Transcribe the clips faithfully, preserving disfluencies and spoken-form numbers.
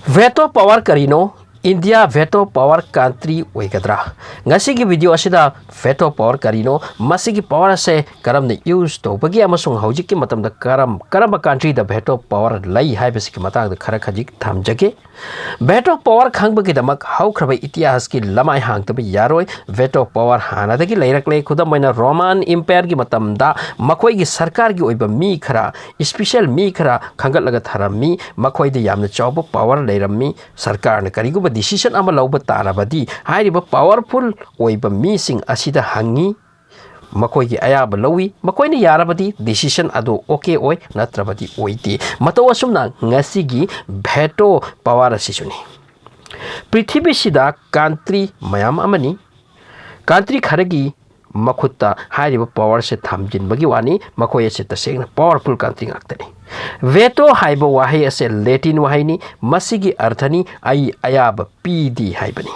Veto power ꯀꯔꯤꯅꯣ? India veto power country ꯑꯣꯏꯒꯗ꯭ꯔꯥ? ꯉꯁꯤꯒꯤ video ꯑꯁꯤꯗ veto power ꯀꯔꯤꯅꯣ, ꯃꯁꯤꯒꯤ power ꯑꯁꯦ ꯀꯔꯝꯅ use ꯇꯧꯕꯒꯦ ꯑꯃꯁꯨꯡ ꯍꯧꯖꯤꯛꯀꯤ ꯃꯇꯝꯗ ꯀꯔꯝ ꯀꯔꯝꯕ countryꯗ veto power ꯂꯩ ꯍꯥꯏꯕꯁꯤꯒꯤ ꯃꯇꯥꯡꯗ ꯈꯔ ꯈꯖꯤꯛ ꯊꯝꯖꯒꯦ꯫ Veto power ꯈꯪꯕꯒꯤꯗꯃꯛ ꯍꯧꯈ꯭ꯔꯕ ꯏꯇꯤꯍꯥꯁꯀꯤ ꯂꯃꯥꯏ ꯍꯥꯡꯗꯕ ꯌꯥꯔꯣꯏ꯫ Veto power ꯍꯥꯟꯅꯗꯒꯤ ꯂꯩꯔꯛꯂꯦ꯫ ꯈꯨꯗꯝ ꯑꯣꯏꯅ, Roman Empireꯒꯤ ꯃꯇꯝꯗ ꯃꯈꯣꯏꯒꯤ ꯁꯔꯀꯥꯔꯒꯤ ꯑꯣꯏꯕ ꯃꯤ ꯈꯔ, special ꯃꯤ ꯈꯔ ꯈꯟꯒꯠꯂꯒ ꯊꯝꯂꯝꯃꯤ꯫ ꯃꯈꯣꯏꯗ ꯌꯥꯝꯅ ꯆꯥꯎꯕ power ꯂꯩꯔꯝꯃꯤ꯫ ꯁꯔꯀꯥꯔꯅ ꯀꯔꯤꯒꯨꯝꯕ decision ꯑꯃ ꯂꯧꯕ ꯇꯥꯔꯕꯗꯤ, ꯍꯥꯏꯔꯤꯕ powerful ꯑꯣꯏꯕ ꯃꯤꯁꯤꯡ ꯑꯁꯤꯗ ꯍꯪꯉꯤ, ꯃꯈꯣꯏꯒꯤ ꯑꯌꯥꯕ ꯂꯧꯏ꯫ ꯃꯈꯣꯏꯅ ꯌꯥꯔꯕꯗꯤ decision ꯑꯗꯨ okay ꯑꯣꯏ, ꯅꯠꯇ꯭ꯔꯕꯗꯤ ꯑꯣꯏꯗꯦ꯫ ꯃꯇꯧ ꯑꯁꯨꯝꯅ ꯉꯁꯤꯒꯤ veto power ꯑꯁꯤꯁꯨꯅꯤ꯫ ꯄ꯭ꯔꯤꯊꯤꯕꯤꯁꯤꯗ country ꯃꯌꯥꯝ ꯑꯃꯅꯤ꯫ Country ꯈꯔꯒꯤ ꯃꯈꯨꯠꯇ ꯍꯥꯏꯔꯤꯕ powerꯁꯦ ꯊꯝꯖꯤꯟꯕꯒꯤ ꯋꯥꯅꯤ꯫ ꯃꯈꯣꯏ ꯑꯁꯤ ꯇꯁꯦꯡꯅ powerful country ꯉꯥꯛꯇꯅꯤ꯫ Veto ꯍꯥꯏꯕ ꯋꯥꯍꯩ ꯑꯁꯦ Latin ꯋꯥꯍꯩꯅꯤ꯫ ꯃꯁꯤꯒꯤ ꯑꯔꯊꯅꯤ "ꯑꯩ ꯑꯌꯥꯕ ꯄꯤꯗꯦ" ꯍꯥꯏꯕꯅꯤ꯫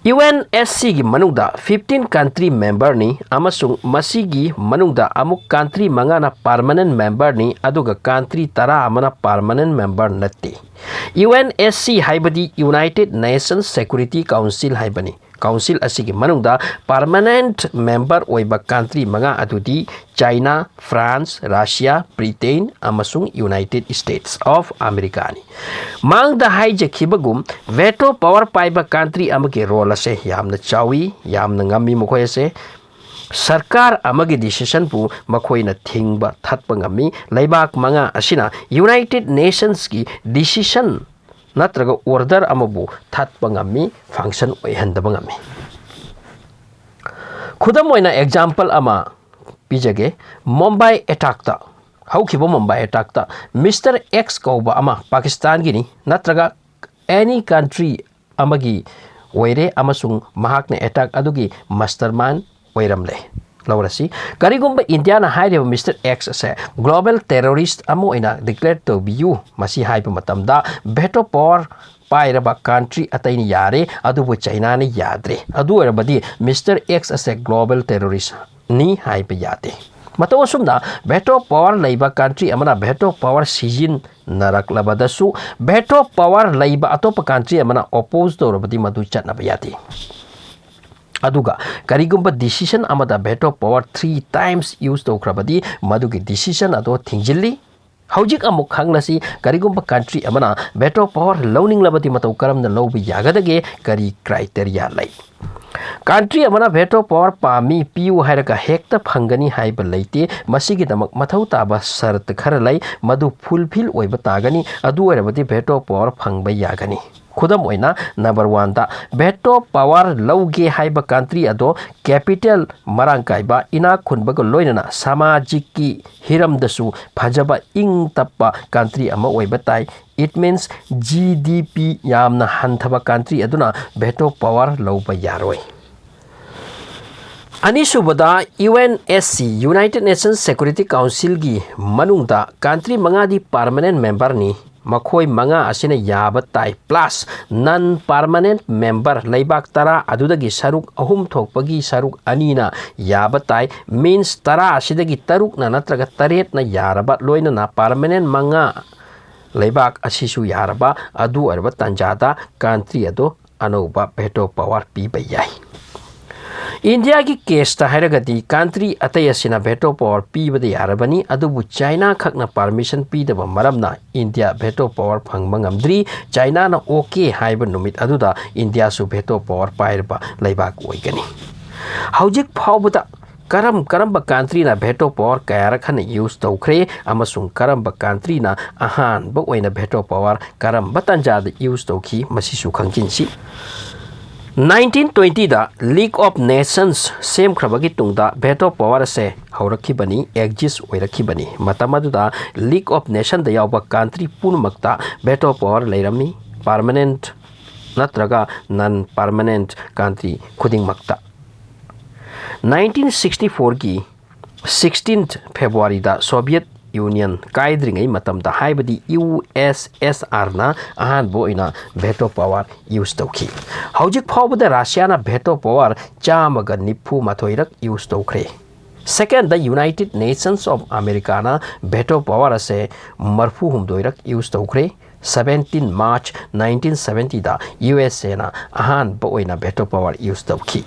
UNSCꯒꯤ ꯃꯅꯨꯡꯗ fifteen country memberꯅꯤ ꯑꯃꯁꯨꯡ ꯃꯁꯤꯒꯤ ꯃꯅꯨꯡꯗ ꯑꯃꯨꯛ country ꯃꯉꯥꯅ permanent memberꯅꯤ, ꯑꯗꯨꯒ country ꯇꯔꯥ ꯑꯃꯅ permanent member ꯅꯠꯇꯦ꯫ UNSC ꯍꯥꯏꯕꯗꯤ United Nations Security Council ꯍꯥꯏꯕꯅꯤ꯫ Council ꯑꯁꯤꯒꯤ ꯃꯅꯨꯡꯗ permanent member ꯑꯣꯏꯕ country ꯃꯉꯥ ꯑꯗꯨꯗꯤ China, France, Russia, Britain ꯑꯃꯁꯨꯡ United States of Americaꯅꯤ꯫ ꯃꯥꯡꯗ ꯍꯥꯏꯖꯈꯤꯕꯒꯨꯝ, veto power ꯄꯥꯏꯕ country ꯑꯃꯒꯤ role ꯑꯁꯦ ꯌꯥꯝꯅ ꯆꯥꯎꯏ, ꯌꯥꯝꯅ ꯉꯝꯃꯤ꯫ ꯃꯈꯣꯏ ꯑꯁꯦ ꯁꯔꯀꯥꯔ ꯑꯃꯒꯤ decisionꯕꯨ ꯃꯈꯣꯏꯅ ꯊꯤꯡꯕ ꯊꯠꯄ ꯉꯝꯃꯤ꯫ ꯂꯩꯕꯥꯛ ꯃꯉꯥ ꯑꯁꯤꯅ United Nationsꯀꯤ decision ꯅꯠꯇ꯭ꯔꯒ order ꯑꯃꯕꯨ ꯊꯠꯄ ꯉꯝꯃꯤ, function ꯑꯣꯏꯍꯟꯗꯕ ꯉꯝꯃꯤ꯫ ꯈꯨꯗꯝ ꯑꯣꯏꯅ example ꯑꯃ ꯄꯤꯖꯒꯦ꯫ ꯃꯨꯝꯕꯥꯏ attackꯇ, ꯍꯧꯈꯤꯕ ꯃꯨꯝꯕꯥꯏ attackꯇ Mister X ꯀꯧꯕ ꯑꯃ ꯄꯥꯀꯤꯁꯇꯥꯟꯒꯤꯅꯤ ꯅꯠꯇ꯭ꯔꯒ any country ꯑꯃꯒꯤ ꯑꯣꯏꯔꯦ ꯑꯃꯁꯨꯡ ꯃꯍꯥꯛꯅ attack ꯑꯗꯨꯒꯤ mastermind ꯑꯣꯏꯔꯝꯂꯦ꯫ ꯂꯧꯔꯁꯤ, ꯀꯔꯤꯒꯨꯝꯕ ꯏꯟꯗꯤꯌꯥꯅ ꯍꯥꯏꯔꯤꯕ Mister X ꯑꯁꯦ global terrorist ꯑꯃ ꯑꯣꯏꯅ declare ꯇꯧꯕꯤꯌꯨ, ꯃꯁꯤ ꯍꯥꯏꯕ ꯃꯇꯝꯗ veto power ꯄꯥꯏꯔꯕ country ꯑꯇꯩꯅ ꯌꯥꯔꯦ, ꯑꯗꯨꯕꯨ ꯆꯩꯅꯥꯅ ꯌꯥꯗ꯭ꯔꯦ꯫ ꯑꯗꯨ ꯑꯣꯏꯔꯕꯗꯤ Mister X ꯑꯁꯦ global terroristꯅꯤ ꯍꯥꯏꯕ ꯌꯥꯗꯦ꯫ ꯃꯇꯧ ꯑꯁꯨꯝꯅ veto power ꯂꯩꯕ country ꯑꯃꯅ veto power ꯁꯤꯖꯤꯟꯅꯔꯛꯂꯕꯗꯁꯨ veto power ꯂꯩꯕ ꯑꯇꯣꯞꯄ country ꯑꯃꯅ oppose ꯇꯧꯔꯕꯗꯤ ꯃꯗꯨ ꯆꯠꯅꯕ ꯌꯥꯗꯦ꯫ ꯑꯗꯨꯒ ꯀꯔꯤꯒꯨꯝꯕ decision ꯑꯃꯗ veto power three times use ꯇꯧꯈ꯭ꯔꯕꯗꯤ ꯃꯗꯨꯒꯤ decision ꯑꯗꯨ ꯊꯤꯡꯖꯤꯜꯂꯤ꯫ ꯍꯧꯖꯤꯛ ꯑꯃꯨꯛ ꯈꯪꯂꯁꯤ, ꯀꯔꯤꯒꯨꯝꯕ country ꯑꯃꯅ veto power ꯂꯧꯅꯤꯡꯂꯕꯗꯤ ꯃꯇꯧ ꯀꯔꯝꯅ ꯂꯧꯕ ꯌꯥꯒꯗꯒꯦ, ꯀꯔꯤ criteria ꯂꯩ? Country ꯑꯃꯅ veto power ꯄꯥꯝꯃꯤ, ꯄꯤꯌꯨ ꯍꯥꯏꯔꯒ ꯍꯦꯛꯇ ꯐꯪꯒꯅꯤ ꯍꯥꯏꯕ ꯂꯩꯇꯦ꯫ ꯃꯁꯤꯒꯤꯗꯃꯛ ꯃꯊꯧ ꯇꯥꯕ ꯁꯔꯠ ꯈꯔ ꯂꯩ, ꯃꯗꯨ fulfill ꯑꯣꯏꯕ ꯇꯥꯒꯅꯤ, ꯑꯗꯨ ꯑꯣꯏꯔꯕꯗꯤ veto power ꯐꯪꯕ ꯌꯥꯒꯅꯤ꯫ ꯈꯨꯗꯝ ꯑꯣꯏꯅ, number one ꯗ veto power ꯂꯧꯒꯦ ꯍꯥꯏꯕ country ꯑꯗꯣ capital ꯃꯔꯥꯡ ꯀꯥꯏꯕ, ꯏꯅꯥꯛ ꯈꯨꯟꯕꯒ ꯂꯣꯏꯅꯅ ꯁꯃꯥꯖꯤꯛꯀꯤ ꯍꯤꯔꯝꯗꯁꯨ ꯐꯖꯕ, ꯏꯪ ꯇꯞꯄ country ꯑꯃ ꯑꯣꯏꯕ ꯇꯥꯏ꯫ It means G D P ꯌꯥꯝꯅ ꯍꯟꯊꯕ country ꯑꯗꯨꯅ veto power ꯂꯧꯕ ꯌꯥꯔꯣꯏ꯫ ꯑꯅꯤꯁꯨꯕꯗ, U N S C, United Nations Security Council ꯒꯤ ꯃꯅꯨꯡꯗ country ꯃꯉꯥꯗꯤ permanent member ꯅꯤ꯫ ꯃꯈꯣꯏ ꯃꯉꯥ ꯑꯁꯤꯅ ꯌꯥꯕ ꯇꯥꯏ, plus non permanent member ꯂꯩꯕꯥꯛ ꯇꯔꯥ ꯑꯗꯨꯗꯒꯤ ꯁꯔꯨꯛ ꯑꯍꯨꯝ ꯊꯣꯛꯄꯒꯤ ꯁꯔꯨꯛ ꯑꯅꯤꯅ ꯌꯥꯕ ꯇꯥꯏ꯫ Means ꯇꯔꯥ ꯑꯁꯤꯗꯒꯤ ꯇꯔꯨꯛꯅ ꯅꯠꯇ꯭ꯔꯒ ꯇꯔꯦꯠꯅ ꯌꯥꯔꯕ, ꯂꯣꯏꯅꯅ permanent ꯃꯉꯥ ꯂꯩꯕꯥꯛ ꯑꯁꯤꯁꯨ ꯌꯥꯔꯕ, ꯑꯗꯨ ꯑꯣꯏꯔꯕ ꯇꯥꯟꯖꯥꯗ country ꯑꯗꯨ ꯑꯅꯧꯕ veto power ꯄꯤꯕ ꯌꯥꯏ꯫ ꯏꯟꯗꯤꯌꯥꯒꯤ case ꯇ ꯍꯥꯏꯔꯒꯗꯤ, country ꯑꯇꯩ ꯑꯁꯤꯅ veto power ꯄꯤꯕꯗ ꯌꯥꯔꯕꯅꯤ, ꯑꯗꯨꯕꯨ ꯆꯥꯏꯅꯥ ꯈꯛꯅ permission ꯄꯤꯗꯕ ꯃꯔꯝꯅ ꯏꯟꯗꯤꯌꯥ veto power ꯐꯪꯕ ꯉꯝꯗ꯭ꯔꯤ꯫ ꯆꯥꯏꯅꯥꯅ okay ꯍꯥꯏꯕ ꯅꯨꯃꯤꯠ ꯑꯗꯨꯗ ꯏꯟꯗꯤꯌꯥꯁꯨ veto power ꯄꯥꯏꯔꯕ ꯂꯩꯕꯥꯛ ꯑꯣꯏꯒꯅꯤ꯫ ꯍꯧꯖꯤꯛ ꯐꯥꯎꯕꯗ ꯀꯔꯝ ꯀꯔꯝꯕ country ꯅ veto power ꯀꯌꯥꯔꯛ ꯍꯟꯅ use ꯇꯧꯈ꯭ꯔꯦ ꯑꯃꯁꯨꯡ ꯀꯔꯝꯕ country ꯅ ꯑꯍꯥꯟꯕ ꯑꯣꯏꯅ veto power ꯀꯔꯝꯕ ꯇꯥꯟꯖꯥꯗ use ꯇꯧꯈꯤ, ꯃꯁꯤꯁꯨ ꯈꯪꯖꯤꯟꯁꯤ꯫ Nineteen twenty the League of Nations ꯁꯦꯝꯈ꯭ꯔꯕꯒꯤ ꯇꯨꯡꯗ veto power ꯑꯁꯦ ꯍꯧꯔꯛꯈꯤꯕꯅꯤ, exist ꯑꯣꯏꯔꯛꯈꯤꯕꯅꯤ꯫ ꯃꯇꯝ ꯑꯗꯨꯗ League of Nation ꯗ ꯌꯥꯎꯕ country ꯄꯨꯝꯅꯃꯛꯇ veto power ꯂꯩꯔꯝꯃꯤ, permanent ꯅꯠꯇ꯭ꯔꯒ non permanent country ꯈꯨꯗꯤꯡꯃꯛꯇ꯫ Nineteen sixty four ꯒꯤ sixteenth February ꯗ Soviet Union ꯀꯥꯏꯗ꯭ꯔꯤꯉꯩ ꯃꯇꯝꯗ, ꯍꯥꯏꯕꯗꯤ U S S R ꯅ ꯑꯍꯥꯟꯕ ꯑꯣꯏꯅ veto power use ꯇꯧꯈꯤ꯫ ꯍꯧꯖꯤꯛ ꯐꯥꯎꯕꯗ Russia ꯅ veto power ꯆꯥꯝꯃꯒ ꯅꯤꯐꯨ ꯃꯥꯊꯣꯏꯔꯛ use ꯇꯧꯈ꯭ꯔꯦ꯫ Second, the United Nations of Americaꯅ veto power ꯑꯁꯦ ꯃꯔꯐꯨ ꯍꯨꯝꯗꯣꯏꯔꯛ use ꯇꯧꯈ꯭ꯔꯦ꯫ Seventeen March nineteen seventyꯗ USAꯅ ꯑꯍꯥꯟꯕ ꯑꯣꯏꯅ veto power use ꯇꯧꯈꯤ꯫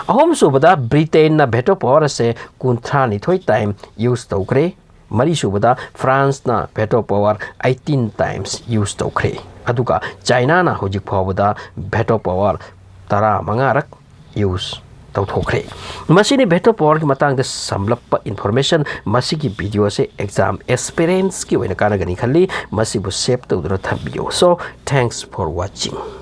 ꯑꯍꯨꯝꯁꯨꯕꯗ Britainꯅ veto power ꯑꯁꯦ ꯀꯨꯟꯊ꯭ꯔꯥ ꯅꯤꯊꯣꯏ time use ꯇꯧꯈ꯭ꯔꯦ꯫ ꯃꯔꯤꯁꯨꯕꯗ Franceꯅ veto power eighteen times use ꯇꯧꯈ꯭ꯔꯦ꯫ ꯑꯗꯨꯒ Chinaꯅ ꯍꯧꯖꯤꯛ ꯐꯥꯎꯕꯗ veto power ꯇꯔꯥ ꯃꯉꯥꯔꯛ use ꯇꯧꯊꯣꯛꯈ꯭ꯔꯦ꯫ ꯃꯁꯤꯅꯤ veto powerꯒꯤ ꯃꯇꯥꯡꯗ ꯁꯝꯂꯞꯄ information꯫ ꯃꯁꯤꯒꯤ video ꯑꯁꯦ exam aspirantsꯀꯤ ꯑꯣꯏꯅ ꯀꯥꯟꯅꯒꯅꯤ ꯈꯜꯂꯤ꯫ ꯃꯁꯤꯕꯨ save ꯇꯧꯗꯨꯅ ꯊꯝꯕꯤꯌꯨ꯫ So, thanks for watching꯫